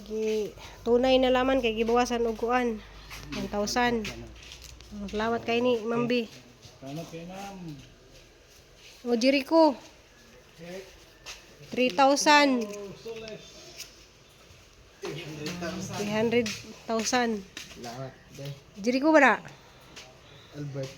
Gi tunay na laman kay gibawasan og kuan. 1,000. Salamat kay ni Ma'am B. Salamat kay ma'am. O Jericho. 3,000. 300,000. Salamat. Jericho ba na? Albert.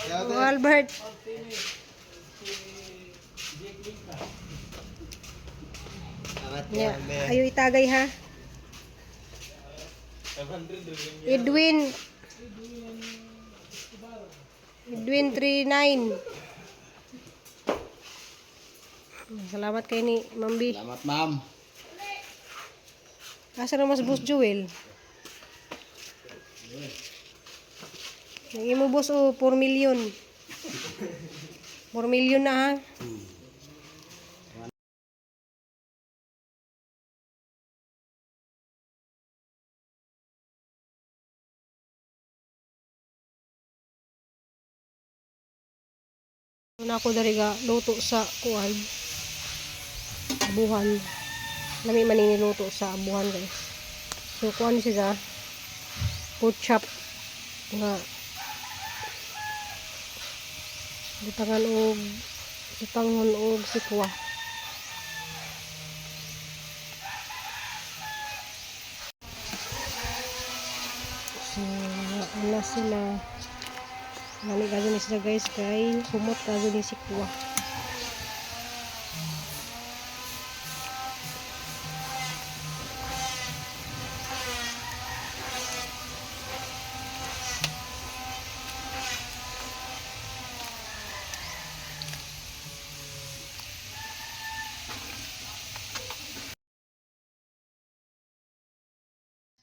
O Albert. Salamat. Yeah. Ayo itagay ha. Edwin. Edwin 39. Salamat kay ni Ma'am B. Salamat, ma'am. Asa na mas boss Joel? Nang imo boss o 4 million. 4 million na ha. Una ako dari ga luto sa kuan. Abuhan. Lami man ni niluto sa abuhan, guys. So kuan siya pork chop nga butangan og sutangon og sikwa. So ana sila. Lami kayo ni sila, guys, kay humot kayo ni sikwa.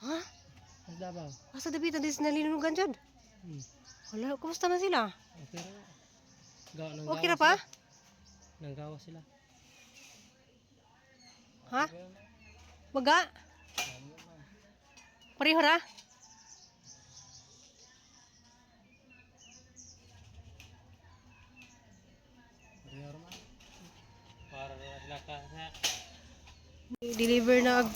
Ha? Ang Davao. Asa dapitan dis nalinugan jud? Hala, kumusta man sila? Okay ra. Gawa nang Okay ra pa? Nang gawa sila. Ha? Baga? Pareho ra? Para na sila ka sa Deliver na ag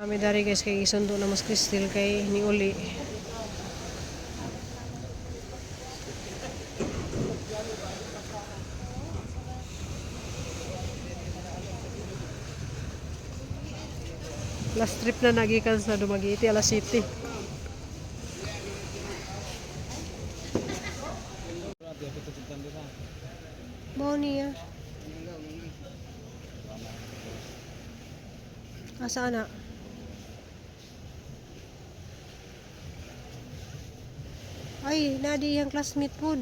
Kami dari, guys, kay isundo na mas Crystal kay ni uli. Last trip na nagikan sa Dumaguete, alas 7. Mao niya. Asa ana? Ay, nadi ang classmate pod.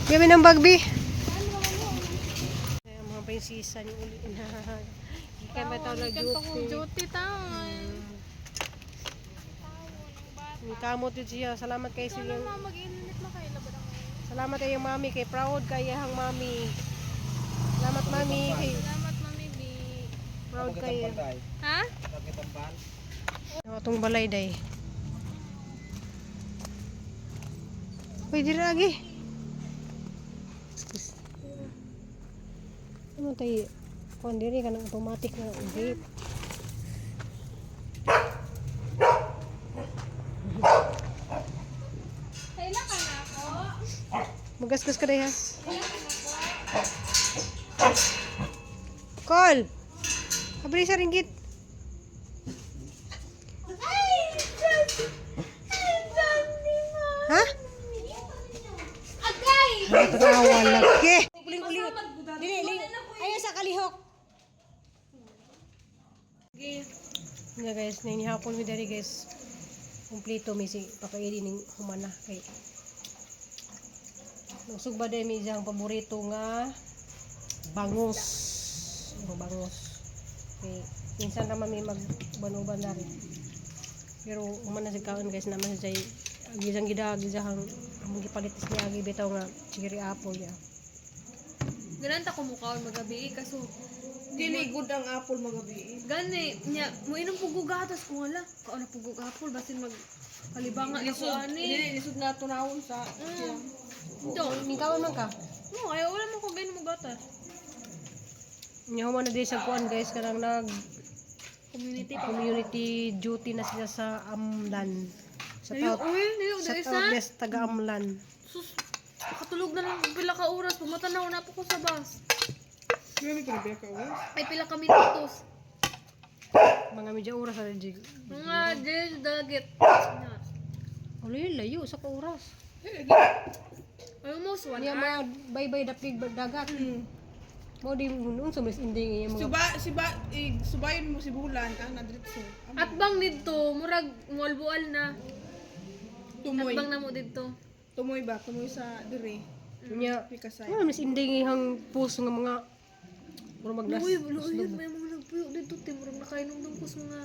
Gami ng bagbi. Ay, ang mga prinsesa ni uli na. Gikan ba tao Gikan pa kong nag-duty? duty taon. Ang kamot yun siya. Salamat kay Ikaw siya. na ma, mag-init na kayo. Laban ako. Salamat kay mami kay proud kay iyang mami. Salamat mami kay Salamat, Mami B. proud kay. Ha? Atong balay day. Uy, dira lagi. Excuse. Ano tayo? Kuan diri ka ng automatic na gate. Kailan ka na ako? Magasgas ka day ha. Call. Abri sa ringgit. Ay! Diyos! Ay, Diyos Ha? Agay! Tawa laki. Uling uling. Dili, dili. Ayaw sa kalihok. Nga guys, nainihapon mi diri, guys. Kumpleto mi si pakaili ning humana kay Nusog ba day mi iyang paborito nga bangus. Ang bangus. Kay minsan naman may magban-uban na rin. Pero humana si kaon, guys, naman siya gisang gida gisang among gipalit is niya agi bitaw nga cherry apple ya. Ganun ta kumukaon magabi kaso Dili good ang apple magabi. Gani, nya, mo inom pug og gatas ko wala. Kaon na pug og apple basin mag kalibanga na ko Lisod, ani. dili lisod na tunawon sa. Ito. Ningkawan man ka. No, ayaw wala mo ko gainom og gatas. Nya human na din sa kuan guys kanang nag Community pa. community duty na sila sa Amlan. Sa Layo, out, uy, layo, sa dahil out sa. des taga Amlan. Sus, katulog na lang pila ka oras. Pumatanaw na po ko sa bus. Grabe ka na ka oras. Ay, pila ka minutos. Mga medya oras sa jig. Mga dil dagit. Na. Ulo layo sa ka oras. Almost 1 Niya hour. mga baybay dapig dagat. Mo di mo sa mas inding iya mga Suba siba ig subayon mo si bulan ang nadritso. At bang didto, murag mualbual na. At Tumoy. bang na mo didto. Tumoy ba? Tumoy sa dire. niya. Pikasay. Ano mas inding ihang puso nga mga puro magnas. Uy, luoy, may mga nagpuyo dito, te. Murag nakainom ko sa mga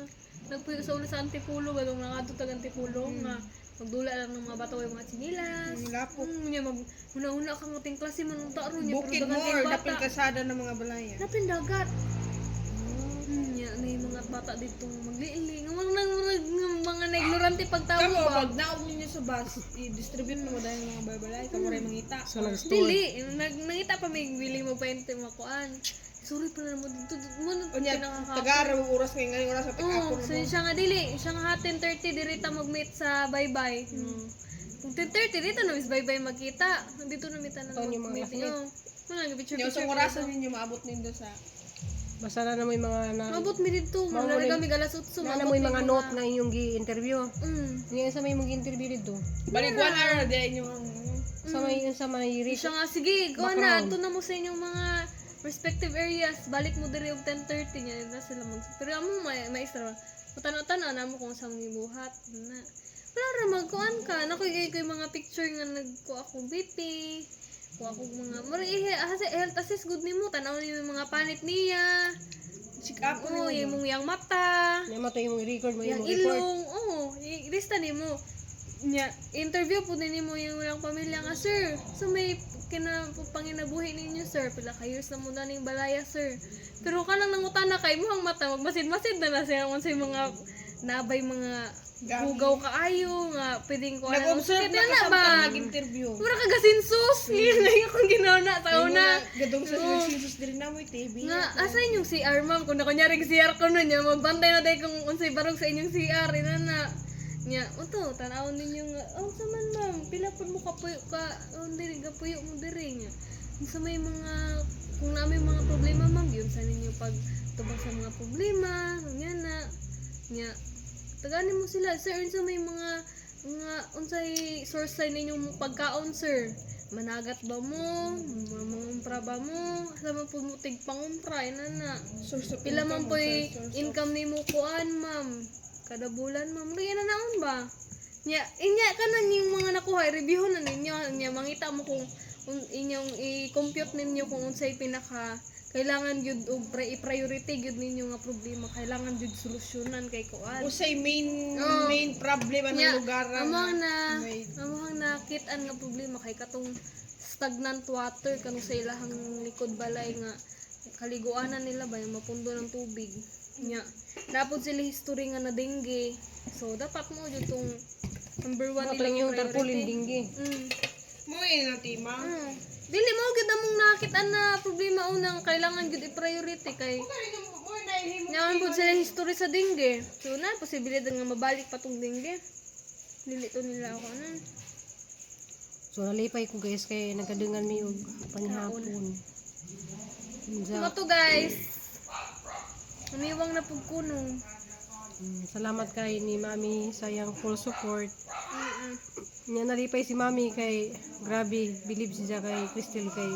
nagpuyo sa una sa Antipolo, balong nakadto tag Antipolo nga magdula lang ng mga bato yung mga tsinilas. Mga lapok. Nya mag una-una ka nga ting klase man unta ron nya Bukid pero mo daghan or kay bata. dapil kasada ng mga balaya. Napin dagat. Nya na yung mga bata dito magliili. Nga mga nang murag nga mga naignorante pagtawo Kamo ba. pag naog ninyo sa bus, i-distribute mo dahil mga balay kamo ray mangita. Sa nag-store. Dili, nag nangita pa may willing magpainte makuan. Sorry pa na mo dito mo na Unya, pinakaka- tagaraw oras ngayon ngayon oras sa pick up Oo, so siya nga dili, siya nga 10:30 diri ta mag-meet sa bye-bye. Kung 10:30 dito na miss bye-bye magkita. Dito na mita na Ito yung mga mag-meet. classmate. Oo. Mga picture Yung sa picture. orasan ninyo maabot nindo sa Basta na mo yung mga na Maabot mi dito, Mao mga mo kami alas 8, na mo yung mga note na inyong gi-interview. Niya sa may mong interview dito. balik 1 hour na din yung ano. Sa may Siya nga sige, go na adto na mo sa inyong mga respective areas. Balik mo diri og 10:30 niya na sila mag. Pero amo may maestra. Tanaw-tanaw na mo kung sa mga buhat na. Wala ra magkuan ka. Nakoy kay ko'y mga picture nga nagkuha ako BP. Kuha ko mga mura ihe health assist good nimo tanaw nimo yung mga panit niya. Check up Oo, yung mong yang mata. Niya mo to yung record mo Yang yung report. ilong, oo, ilista nimo. Nya, interview po din nimo yung walang pamilya nga, sir. So may kina panginabuhi ninyo, sir. Pila ka years na mo na ning balaya, sir. Pero kanang nangutana kay mo ang mata, magmasid-masid na na siya unsay mga nabay mga Gami. hugaw kaayo nga pwedeng ko Nag-observe na ka ba? sa nag-interview. Mura ka gasinsus. Ngayon akong ginawa sa una. Gadong sa Oo. census diri na mo'y TV. Nga, asa inyong CR, ma'am? Kung na kunyari CR ko nun, niya, magbantay na tayo kung unsay barog sa inyong CR, ina na. Nya, uto, tanawon ninyo nga, oh, sa man, ma'am, pila po mo kapuyo ka, oh, diri, kapuyo mo diri niya. Sa may mga, kung na may mga problema, ma'am, yun sa ninyo pag tubang sa mga problema, nga na. Nya, taganin mo sila, sir, unsa may mga unsay source sa ninyong pagkaon, sir? Managat ba mo? Mangumpra ba mo? Asa man po mo tigpangumpra, ina na. Source of Pila man income, po'y source of- income nimo kuan, ma'am? Kada bulan, ma'am. Lagi na naon ba? Nya, inya kanan yung mga nakuha, i-review na ninyo. Nya, mangita mo kung inyong i-compute ninyo kung unsay pinaka kailangan gyud og i-priority gyud ninyo nga problema, kailangan gyud solusyonan kay kuan. Usay main Oo. main problem anong Nya, lugar ang among na may among nakit-an nga problema kay katong stagnant water kanong sa ilahang likod balay nga kaliguanan nila ba yung mapundo ng tubig nya napod sila history nga na dengue, so dapat mo jud tong number one Mo to nilang yung tarpaulin priority. dinggi. Mo eh na tima. Dili mo gyud among nakit-an na problema unang kailangan gyud i-priority kay Mo na himo. Nyaman po sila history sa dengue. So na, posibilidad nga mabalik pa tong dengue. Dili to nila ako ano. So nalipay ko guys kay nagkadungan mi og panihapon. So Unsa, to guys. Umiwang na pug kuno. Salamat kay ni Mami sa iyang full support. Nya nalipay si Mami kay grabe believe siya kay Crystal kay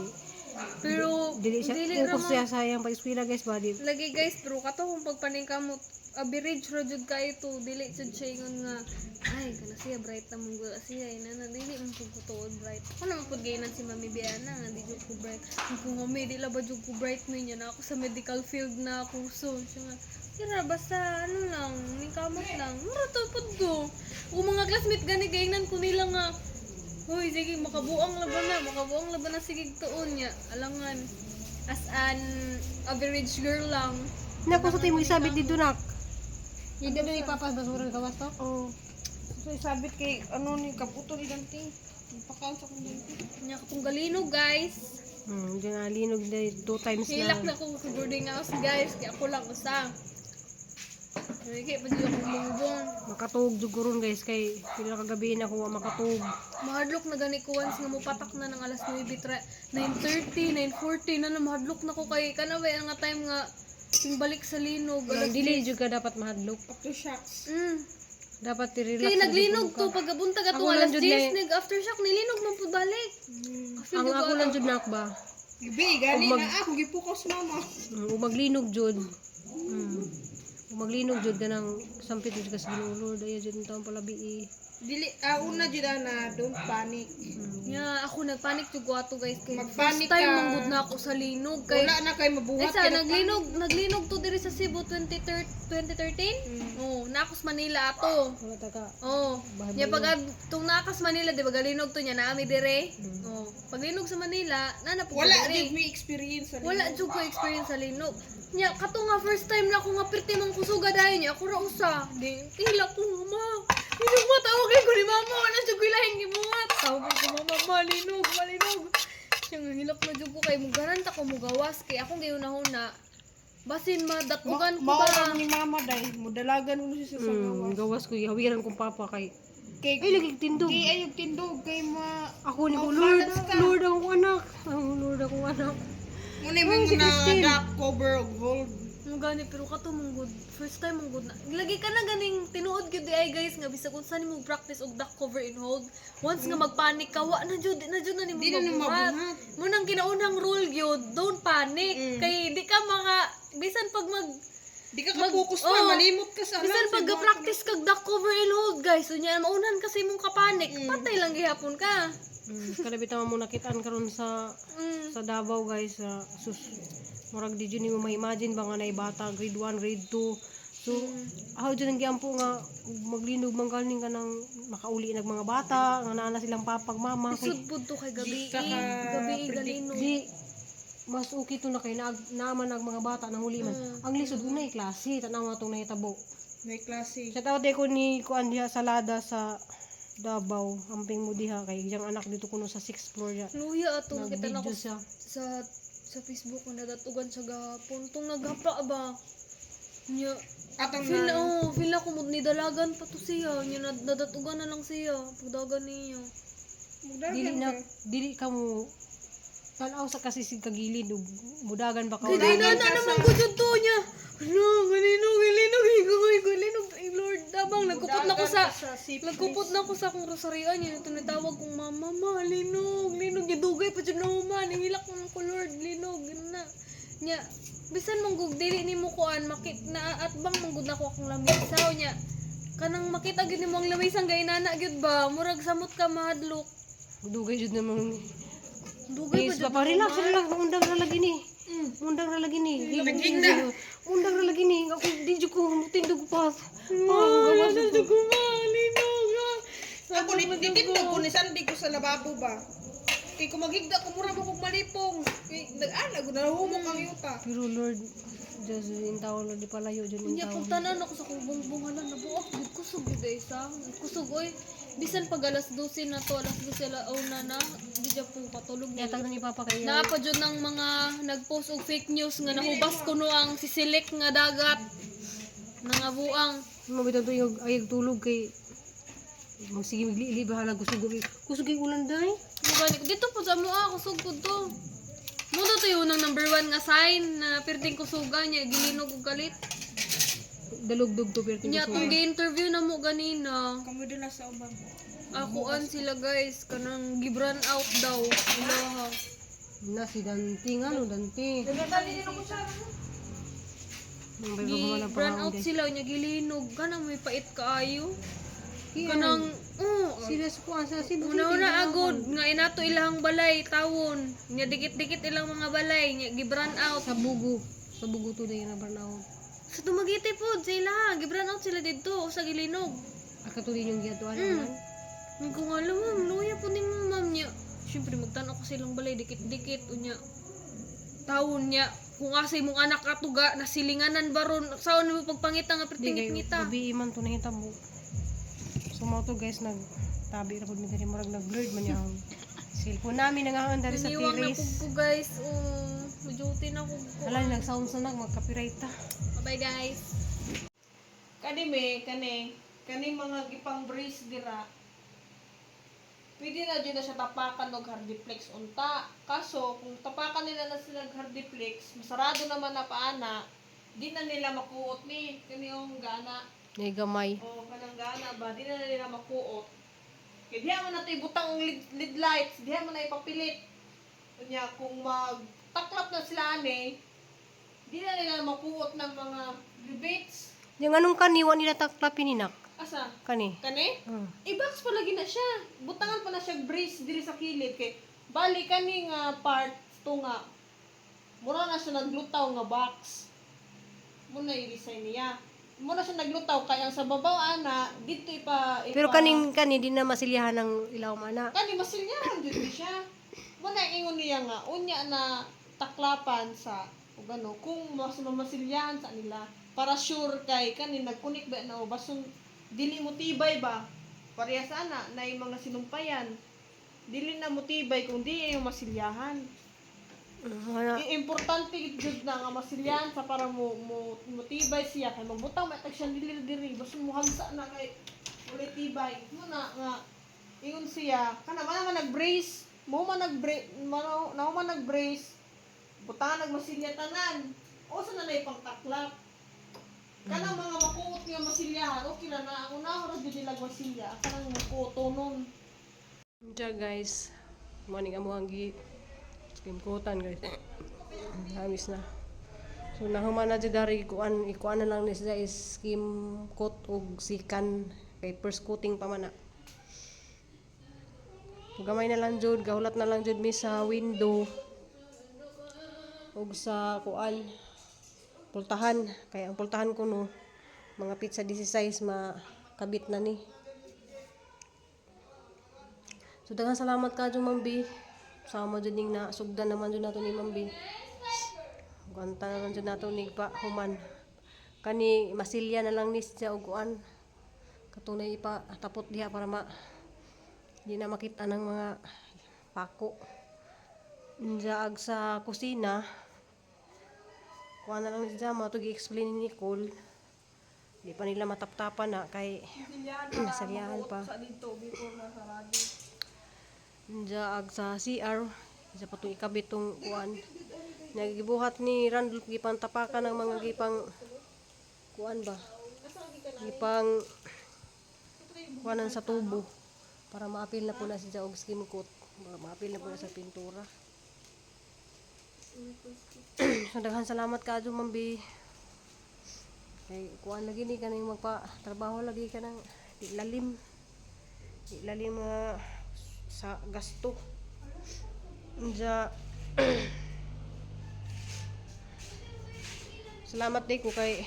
Pero dili siya dili ra focus ma- siya sa iyang pag-eskwela guys ba di lagi guys, pero kato kung pagpaningkamot average ra jud kay to, dili jud siya ingon nga ay kana siya bright na mong gula siya ina na dili man pud ko tuod bright. Ako naman pud gaynan si Mami Biana nga di jud ko bright. Kung ko mami di la ba jud ko bright niya na ako sa medical field na kurso siya nga. Kira basta ano lang, ningkamot lang. Mura to pud ko. Kung mga classmate gani gaynan ko nila nga hoy, sige, makabuang laban na, sige tuon niya. Alangan. As an average girl lang. Naku sa timo isabit dito nak. Hindi na ipapas basura gawas to. Oh. So isabit kay ano ni kaputo ni Dante. Ipakaon sa kong Dante. Nya katong galinog, guys. Diyan na linog na two times Hilak na. na ko sa boarding house, guys. Kaya ako lang usa. Kaya pa dyan akong bongbong. Makatuog jud ko ron guys kay pila ka gabi na ako wa makatuog. Mahadlok na gani ko once nga mopatak na ng alas 9, 9:30, 9:40 na na mahadlok na ko kay kana ba nga time nga sing balik sa linog alas Dili jud ka dapat mahadlok. Aftershocks. Dapat i-relax. Kay na jud naglinog ka. to pagabuntag Ako atong lang alas jud 10 na- nag aftershock nilinog man pud balik. Ka-feel Ang jud ko ako ato. lang jud nak ba. Gabi, gani na ako gipukos mama. Ug maglinog jud. Ug maglinog jud kanang sampit jud ka sa Ginoo Lord ay jud ang taong palabi eh. Dili una jud na don't panic. Yeah, ako nagpanic jud ko ato guys kay Magpanic first time ka. manggod na ako sa linog kay Wala na kay mabuhat Ay sa kay naglinog naglinog to diri sa Cebu 2013. Oh, naakos Manila ato. Wala ta ka. Oh, Bahay nya pag tung naakas Manila di ba galinog to nya naami dire. Oh, paglinog sa Manila, na na po ko Wala dire. jud may experience sa Wala jud ko experience sa linog. Nya kato nga first time na ako nga pirti mong kusuga dayon nya ako ra usa. Di hila ko nga ma. Linog ma tawag ko ni mama wala jud ko ilahing gibuhat. Tawag ko mama ma linog malinog. Siya nga hilak na jud ko kay mugaranta ko mugawas kay akong gihunahuna. Basin madatugan ko Mao ba. lang ni mama dai, mudalagan ko siya sa gawas. Gawas ko hawiran kong papa kay Kay ay lagi tindog. kay ayog tindog kay ma Ako ni ko Oh, Lord, balance ka. Lord akong anak. Ang Lord akong anak. Muna mo si na Christine. dark cover og hold. Mo gani pero kato mong good first time mong good na. Lagi ka na ganing tinuod gyud di ay guys nga bisag unsa nimo practice og duck cover and hold. Once nga magpanic ka wa na jud na jud na nimo Di na nimo mabuhat. mabuhat. Mo nang kinaunang rule gyud, don't panic kay di ka maka bisan pag mag Di ka ka-focus oh. na, malimot ka sa bisan pag practice kag duck cover and hold guys, unya maunan kasi mong kapanik, patay lang gihapon ka. Kada bitaw mo nakitaan karon sa sa Davao guys sa sus murag di jud nimo ma-imagine ba nga nay bata grade 1, grade 2. So how jud ang giampo nga maglinog man galing ka nang makauli nag mga bata nga naa na silang papag mama kay Isud pud to kay gabi. Di ka ka- Gabi galino. di mas okay to na kay naag, naaman ang mga bata nang huli man. Ang lisod unay klase tan-aw atong nahitabo. May klase. Shout out ko ni kuan diha sa Lada sa Davao. Amping mo diha kay iyang anak dito kuno sa 6th floor diha. Luya ato kita na Nag-video ko siya. sa Facebook nga nadatugan siya gahapon tong naghapa ba nya Atong feel na oh feel ako mo nidalagan pa to siya nya nadatugan na lang siya pagdagan niya. Dili na dili ka mo tan-aw sa kasi sig kagilid ug mudagan ba ka. Kay na na naman ko jud to niya ano ganino galino galino galino. Ay, Lord dabang nagkupot na ko sa akong rosaryo niya tinatawag kong mama ma linog linog gidugay pa jud na man hilak ko ko Lord linog ganun na nya bisan mong gug dili nimo kuan makit na atbang mong gud nako akong lamisaw nya kanang makita gyud nimo ang lamisang gainana gyud ba murag samot ka mahadlok. Dugay jud namang Dugay pa Yes, jud papa, relax, relax. Undang ra lagi ni. Undang ra lagi ni. Undang ra lagi ni. Ako di jud ko tindog pa. Oh, wala na jud ko ma linog ah. Ako ni titindog ko ni sandi ko sa lababo ba. Kay kung maghigda ko mura mo kog malipong. Kay nag-ana gud nahumok ang yuta. Pero Lord, Diyos in taon Lord, di palayo jud in Unya taon. pag tanan ako sa kubong hala nabuak gud kusog gud ay sa kusog oy bisan pag alas 12 na to alas 12 ala una na di jud po katulog na. Yatag na ni Papa kay Naa pa jud ng mga nag-post og fake news nga nahubas kuno ang sisilik nga dagat nangabuang. Mabitaw to yung ayag tulog kay magsige maglili bahala kusog kusog kay ulan day. Mugani dito po sa mua kusog pud to. Mo to yun ang number one nga sign na perting kusuga niya gilinog og galit. Dalugdog to perting Nya kusog. tong gi-interview na mo ganina. Kamo dula sa uban. Akuan sila guys kanang gibran out daw. Ilaha. Na si Dante nga no Dante. Nang bay Gi ba brand pa out sila nya gilinog kanang may pait kaayo. Kanang oh Sila sa kuan sa Cebu City. una-una agod nga inato ilahang balay tawon. Nya dikit-dikit ilang mga balay nya gibran out. Sa Bugo. Sa Bugo to day na burnout. Sa Dumaguete pod sa ilaha gibran out sila didto sa gilinog. Akato din yung giyatuan man. Hindi ko nga alam ma'am, luya po ni ma'am niya. Siyempre magtan-aw ko silang balay dikit-dikit unya. Taon niya kung asa imong anak atuga nasilinganan baron saon mo pagpangita nga Di kayo, pertingit-ngita. gabi man to nahitabo. So mao to guys, nag tabi ra pud mi diri, murag nag-blurred man niya ang cellphone namin nangaon dari sa Naniwang na terrace. pug ko, guys. Oh, duty na pug ko. Hala, nag-sound sa nag mag-copyright ta. Bye guys. Kani me, kani, kani mga gipang brace dira. Pwede na dyan na siya tapakan og hardiplex unta. Kaso kung tapakan nila na sila og hardiplex, masarado naman na paana, di na nila makuot ni kani yung gana. Nay gamay. O kanang gana ba, di na nila makuot. Kay diha man nato ibutang ang lead lights, diha man na ipapilit. Unya kung magtaklap na sila ani, di na nila makuot ng mga rebates. Yung anong kani wa nila taklapin ni nak? Asa? Kani. Kani? I-box pa lagi na siya. Butangan pa na siya brace diri sa kilid kay bali kani nga part to nga mura na siya naglutaw nga box. Muna i-design niya. Muna siya naglutaw kay ang sa babaw ana dito ipa Pero kaning kani di na masilyahan ng ilaw mana. Kani masilyahan jud ni siya. Muna ingon niya nga unya na taklapan sa ug ano kung mas mamasilyahan sa nila para sure kay kani nagkunik ba na o basun dili mo tibay ba parehas ana na yung mga sinumpayan dili na motibay kung di yung masilyahan. Wala. Importante jud na nga masilyahan sa para mo mo motibay siya kay magbutang matag siya dili diri basun mo hagsa na kay walay tibay mo na nga ingon siya kana man man nag-brace mo man nag-brace na man nag-brace butangan nagmasilya tanan o sa na nay pangtaklap kanang mga makuot nga masilyahan okay na na ang unahon ra jud nila masilya ang kanang makuotonon. Diya guys, morning amo ang gi kimkutan guys. Hamis na. So nahuman na jud dari kuan ikuan na lang ni siya is skim coat og sikan kay first coating pa man na. So, gamay na lang jud, gahulat na lang jud mi sa window ug sa kuan pultahan kay ang pultahan ko no mga pizza 16 makabit na ni. So daghang salamat ka Ma'am B. Sama jud ning na sugdan naman jud nato ni Ma'am B. Ganta naman jud nato ni pa human. Kani masilya na lang ni siya og kuan. Katunay ipa tapot diha para ma di na makita ng mga pako. Unja ag sa kusina. Kuan na lang ni siya mo gi-explain ni Nicole. Di pa nila mataptapan na kay Masilyahan para Masilyahan makuot pa. sa dito before na sarado. Diya ag sa CR, isa pa itong ikabit tong kuan. Nagibuhat ni Randolph gipang tapakan ng mga gipang kuan ba? Gipang kuanan sa tubo para maapil na po na siya og skim coat. Para maapil na po na sa pintura. So daghan salamat kaadto, Ma'am B. Kay kuan lagi ni kaning magpa trabaho lagi ka ng di lalim. Di lalim nga sa gasto. Unja salamat day ko kay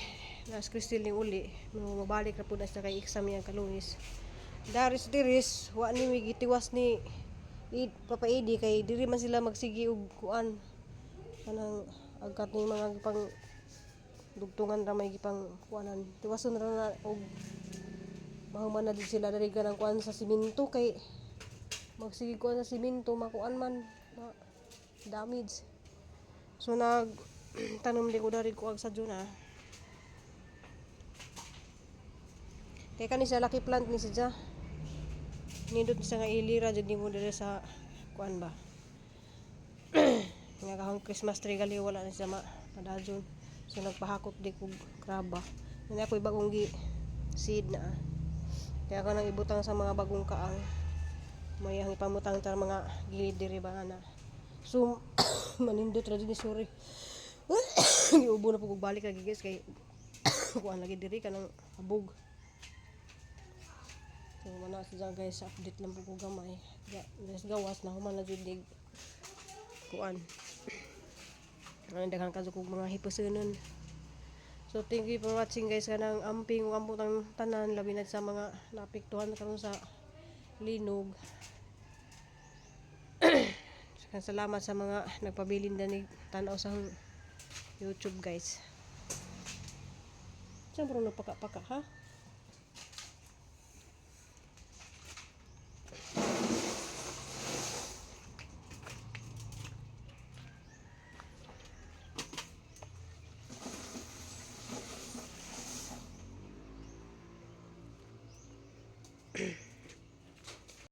Nas Cristel ni uli. Mo mabalik ra pud na siya kay exam niya kalunis. Daris diris wa ni mi gitiwas ni Id, Papa Edi kay diri man sila magsigi og kuan kanang agkat ni mga gipang dugtungan ra may gipang kuanan tiwason ra na og mahuman na jud sila diri kanang kuan sa simento kay magsige kuan sa simento makuan man ma damage. So nag tanom di ko dari ko ag sa juna kay kani siya lucky plant ni siya nindot ni siya nga ilira jud nimo diri sa kuan ba nga kahon Christmas tree gali wala na siya ma padajon. So nagpahakot di kog kraba. Nga ako'y bagong gi seed na ah. Kaya ako nang ibutang sa mga bagong kaang may ang ipamutang tar mga gilid diri ba na. So manindot ra jud ni, sorry. Giubo na po kog balik lagi guys kay kuan lagi diri kanang abog. So mana siya guys, update lang po ko gamay. Guys gawas na human na jud dig kuan. Ang daghan ka kog mga hipusunon. So thank you for watching guys kanang amping ug ambot ang tanan labi na sa mga naapektuhan karon sa linog. Daghang salamat sa mga nagpabilin ni tanaw sa YouTube, guys. Siyempre, no paka-paka, ha?